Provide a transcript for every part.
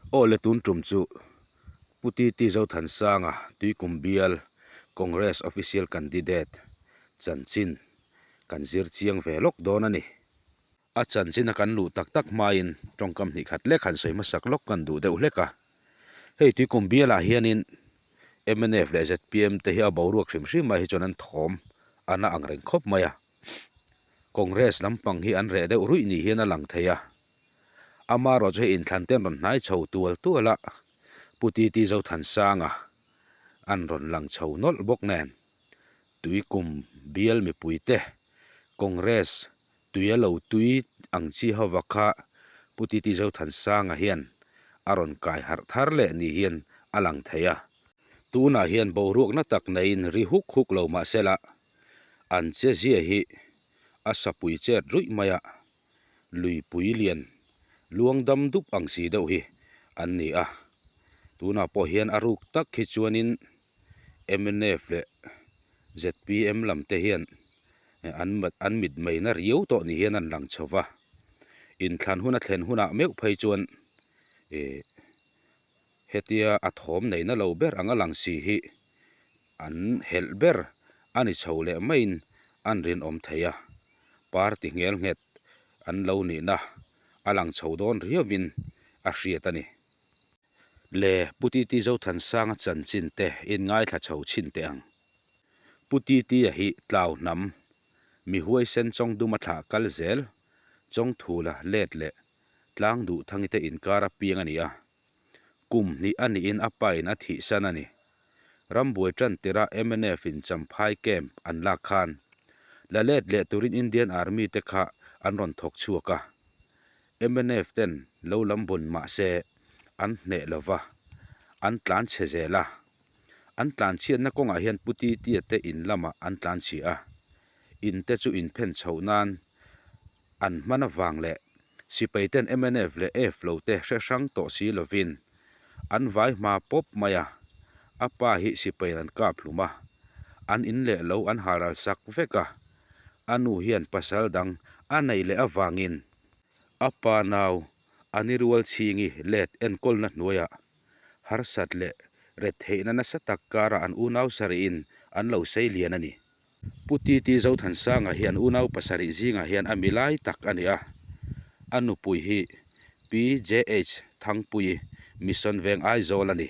Aw le tun tum chu Pu TT Zothansanga Tuikum bial Congress Official Candidate chanchin kan zir chiang ve lawk dawn a ni. A chanchina kan luh tak tak hmain tawngkam hnih khat lek han sawi hmasak lawk kan duh deuh hlek a. Hei Tuikum bialah hianin mnf leh zpm te hi a boruak hrim hrim mai hi chuan an thawm a na ang reng khawp mai a. Congress lampang hi an reh deuh ruih ni hian a lang thei a. Amaherawh chu hei inthlan te an rawn hnai chho tual tual a, Pu TT Zothansanga an rawn lang chho nawlh bawk nen. Tuikum bial mipuite Congress tuia lo tui ang chi hova kha Pu TT Zothansanga hian a rawn kai harh thar leh ni hian a lang thei a. Tunah hian boruakna tak neiin ri huk huk lo mah sela, an che zia hi a sapui chet ruih mai a, luipui lian luang dam dup ang si deuh hi an ni a. Tunah pawh hian a ruk tak hi chuanin mnf leh zpm lam te hian an an mit mai na riau tawh ni hian an lang chho va. Inthlan hun a thlen hunah meuh phei chuan ih hetia a thawm neihna lo ber anga lang si hi an helh ber a ni chho leh maiin an rinawm thei a. Party nghel nghet an lo nihna a lang chho dawn riauin a hriat a ni. Le Pu TT Zothansanga chanchin te in ngaithla chho chhin teh ang. Pu TT a hi tlau hnam, mi huaisen chawng dum a thlah kal zel, chawng thula let leh tlang duh thangi te inkar a piang a ni a. Kum hnih a niin a pa in a thihsan a ni. Rambuai tan tirh a mnf in Champhai camp an lak khan la let leh turin Indian Army te kha an rawn thawk chhuak a. Mnf ten lo lam bun mah se an hneh lo va, an tlan chhe zel a. An tlan chhiatna kawngah hian Pu Titia te in lamah an tlan chhia a. In te chu inphen chhoh nan an hman avang leh sipai ten mnf leh F lo te hre hrang tawh si lovin an vai hma pawp mai a, a pa hi sipai an kap hlum a, an in leh lo an halral sak vek a, a nu hian pasal dang a neih leh avangin a pa nau a ni rual chhingi let enkawlna hnuaiah harsat leh retheihna nasa tak karah an unau sarihin an lo sei lian a ni. Pu TT Zothansanga hi an unau pasarih zingah hian a milai tak a ni a. A nupui hi Pi JH Thangpuii Mission Veng Aizawl a ni.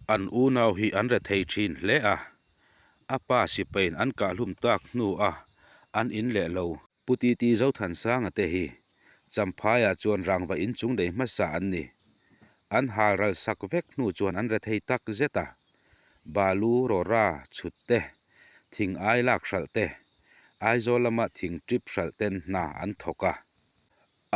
An unau hi an rethei thin hle a, a pa sipaiin an kahhlum tak hnu a an in leh lo. Pu TT Zothansanga te hi Champhaiah chuan rangva inchung nei hmasa an ni. An halral sak vek hnu chuan an rethei tak zet a. Balu rawra chhut te, thing ai lak hralh te, Aizawl lama thing trip hralh ten hna an thawk a.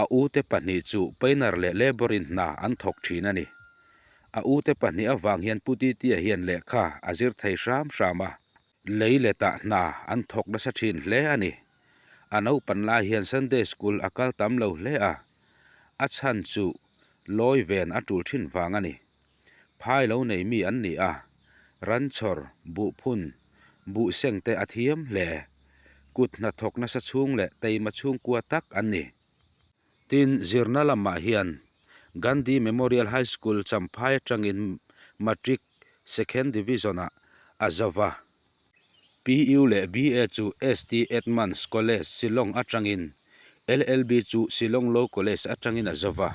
A ute pahnih chu painter leh labour in hna an thawk thin a ni. A ute pahnih avang hian Pu Titia hian lehkha a zir thei hram hram a. Lei letah hna an thawk nasa thin hle a ni. A naupan lai hian Sunday School a kal tam lo hle a, a chhan chu lawi ven a tul thin vang a ni. Phai lo nei mi an ni a, ranchawr, buhphun, buhseng te a thiam hle. Kut hnathawk nasa chhung leh teima chhungkua tak an ni. Tin, zirna lamah hian Gandhi Memorial High School Champhai atangin Matric Second Division-ah a zo va. PU leh BA chu ST Edmunds College, Shillong atangin, LLB chu Shillong Law College atangin a zo va.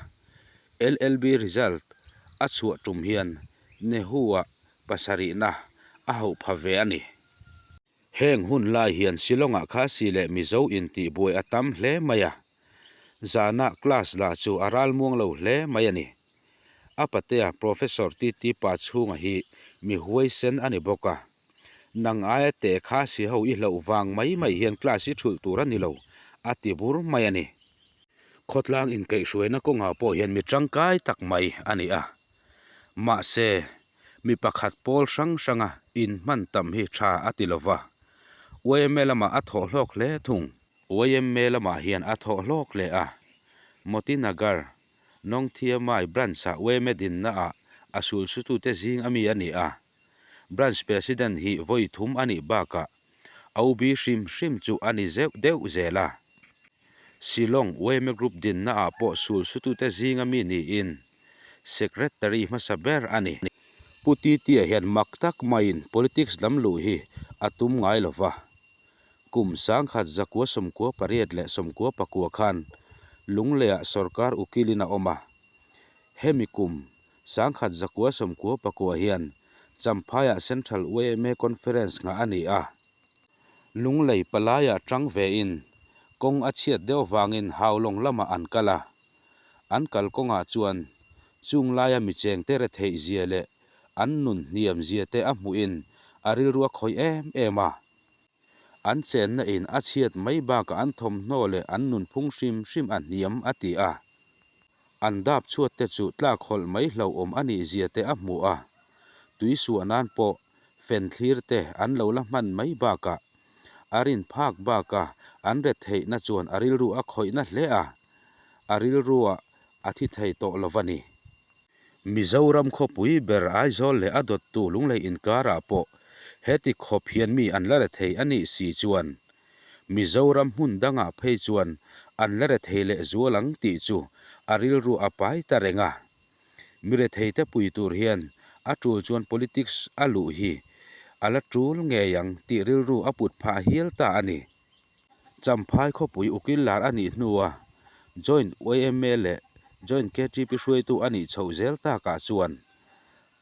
LLB result a chhuah tum hian Nehu-ah pasarihna a hauh pha ve a ni. Heng hun lai hian Shillong-ah Khasi leh Mizo intihbuai a tam hle mai a, zanah class la chu a ralmuang lo hle mai a ni. A patea Professor TT Pachhunga hi mi huaisen a ni bawk a, Nang aia teh Khasi ho i hlauh vang mai mai hian class i thulh tur a ni lo, a ti bur mai a ni. Khawtlang inkaihhruaina kawngah pawh hian mi tangkai tak mai a ni a. Mahse, mi pakhat pawl hrang hranga inhman tam hi tha a ti lo va. Yma lamah a thawh hlawk hle thung. Yma lamah hian a thawh hlawk hle a. Moti Nagar, Nongthiamai Branch-ah yma dinnaah a sulsutute zing ami a ni a. Branch President hi vawi thum a nih bakah OB hrim hrim chu a ni zeuh deuh zel a. Shillong yma Group dinnaah pawh sul sutute zinga mi niin. Secretary hmasa ber a ni. Pu Titia hian mak tak maiin politics lam luh hi a tum ngai lo va. Kum 1998 khan Lungleiah sorkar ukilin a awm a. Hemi kum 1999 hian Champhaiah Central yma Conference nghah a ni a. Lunglei palaiah tang vein kawng a chhiat deuh vangin Haulawng lamah an kal a. An kalkawngah chuan chung laia mi chengte retheih zia leh an nun hniam zia te a hmuhin a rilru a khawih em em a. An chenna in a chhiat mai bakah an thawmhnaw leh an nunphung hrim hrim a hniam a ti a. An dap chhuat te chu tlak hawlh mai hlauhawm a nih zia te a hmu a. Tui suah nan pawh fen thlir te an lo la hman mai bakah a rin phak baka an retheihna chuan a rilru a khawihna hle a, a rilruah a thi thei tawh lo va ni. Mizoram khawpui ber Aizawl leh a dawttu Lunglei inkarah pawh heti khawp hian mi an la rethei a nih si chuan Mizoram hmun dangah phei chuan an la rethei leh zual ang tih chu a rilru a pai ta reng a. Mi retheite pui tur hian a tul chuan politics a luh hi a la tul ngei ang tih rilru a put phah hial ta a ni. Champhai khawpui ukil lar a nih hnua Joint yma leh Joint KTP hruaitu a nih chhoh zel takah chuan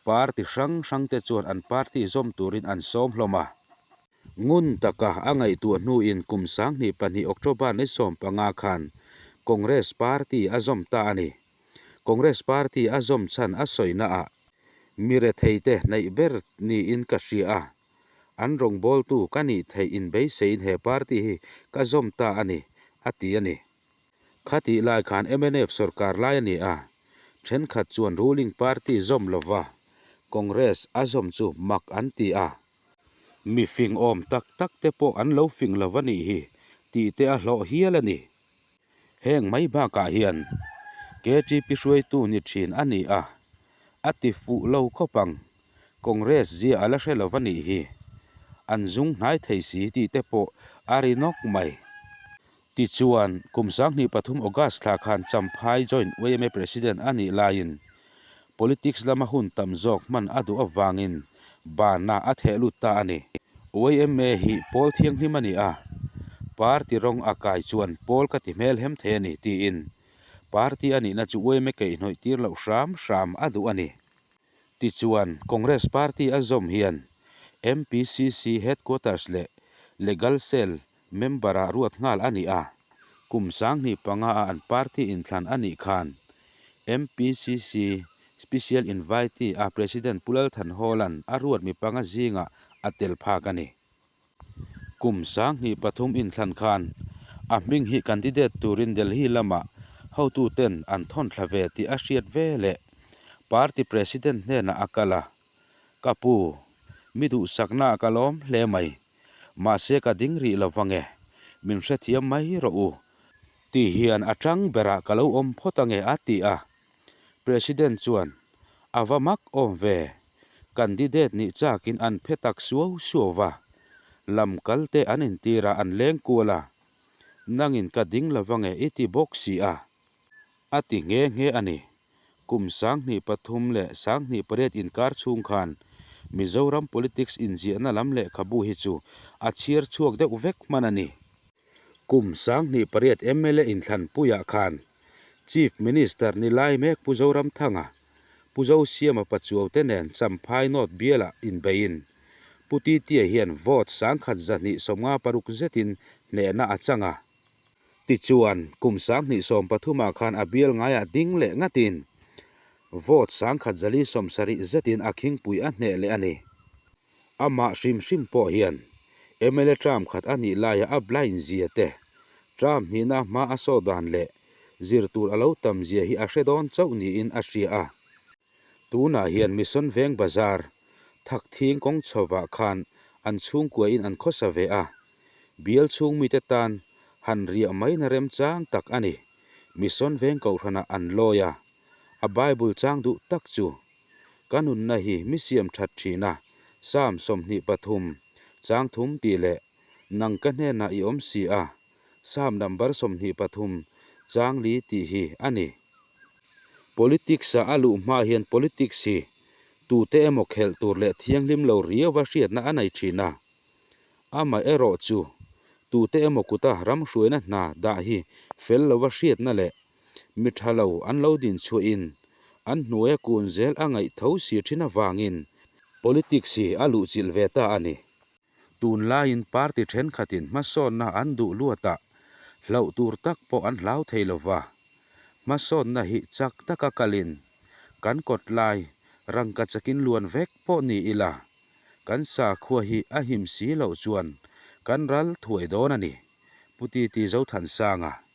party hrang hrangte chuan an party zawm turin an sawm hlawm a. Ngun taka a ngaihtuah hnuin kum 2002 October ni 15 khan Congress party a zawm ta a ni. Congress party a zawm chhan a sawinaah mi retheite hnaih ber niin ka hria a, an rawngbawltu ka nih theih inbeiseiin he party hi ka zawm ta a ni, a ti a ni. Khatih lai khan mnf sorkar lai a ni a, thenkhat chuan ruling party zawm lova Congress a zawm chu mak an ti a. Mi fing awm tak tak te pawh an lo fing lo a nih hi tih te a hlawh hial a ni. Heng mai bakah hian KTP hruaitu ni thin a ni a, a ti fuh lo khawp ang. Congress zia a la hre lo a nih hi. An zung hnai thei si tih te pawh a ri nawk mai. Tichuan, kum 2003 August thla khan Champhai Joint yma President a nih laiin Politics lama hun tam zawk hman a duh avangin bana a theh lut ta a ni. Yma hi pawl thianghlim a ni a, party rawng a kai chuan pawl ka ti hmelhem thei a ni tiin party a nihna chu yma keihnawih tir loh hram hram a duh a ni. Tichuan, Congress party a zawm hian MPCC headquarters leh Legal Cell member-ah ruat nghal a ni a. Kum 2005 a an party inthlan a nih khan MPCC Special Invitee a President Pu Lal Thanhawla'n a ruat mi panga zingah a tel phak a ni. Kum 2003 inthlan khan a hming hi candidate turin Delhi lamah hotuten an thawn thla ve tih a hriat ve leh party President hnenah a kal a, Ka pu, mi duhsaknaah ka lawm hle mai. Mahse ka ding rih lo vang e, min hrethiam mai rawh u. Ti hian a tang berah ka lo awm phawt ange a ti a. President chuan, A va mak awm ve, candidate nih chakin an phe tak suau suau va, lam kal te an intir a an leng kual a, nangin ka ding lo vange i ti bawk si a. A ti nghe nghe a ni. Kum 2003 leh 2008 inkar chhung khan Mizoram politics inziahna lam lehkhabu hi chu a chhiar chhuak deuh vek hman a ni. Kum 2008 mla inthlanpuiah khan Chief Minister ni lai mek Pu Zoramthanga, Pu Zosiama Pachuau te nen Champhai North bialah inbeiin Pu Titia hian vote 1256 zetin hnehna a chang a. Tichuan, kum 2013 ah khan a bial ngaiah ding leh ngatin vote 1470 zetin a khingpui a hneh leh a ni. Amah hrim hrim pawh hian mla term khat a nih laia a blind zia te, term hnihna hma a saw dan leh zir tur a lo tam zia hi a hre dawn chauh niin a hria a. Tunah hian Mission Veng Bazar, Thakthing kawng chhovah khan an chhungkuain an khawsa ve a, bial chhung mite tan han riah maina remchang tak a ni. Mission Veng Kohhranah an lawi a, a Bible chang duh tak chu, Ka nunna hi mi siam that thin a, Psalm 23, chang thum tih leh, Nang ka hnenah i awm si a, Psalm number 23, chang li tih hi a ni. Politics-a a luh hma hian politics hi tute emaw khelh tur leh thianghlim lo riauva hriatna a nei thin a. Amaherawhchu, tute emaw kuta ram hruaina hna dah hi fel lova hriatna leh mi tha lo an lo din chhuahin an hnuaia kun zel a ngaih tho si thin avangin politics hi a luhchilh ve ta a ni. Tunlaiin party thenkhatin hmasawnna an duh luatah hlauh tur tak pawh an hlau thei lo va. Hmasawnna hi chak taka kalin kan kawt lai rangka chakin luan vek pawh ni ila, kan sakhua hi a him si loh chuan kan ral thuai dawn a ni, Pu Titi Zothansanga.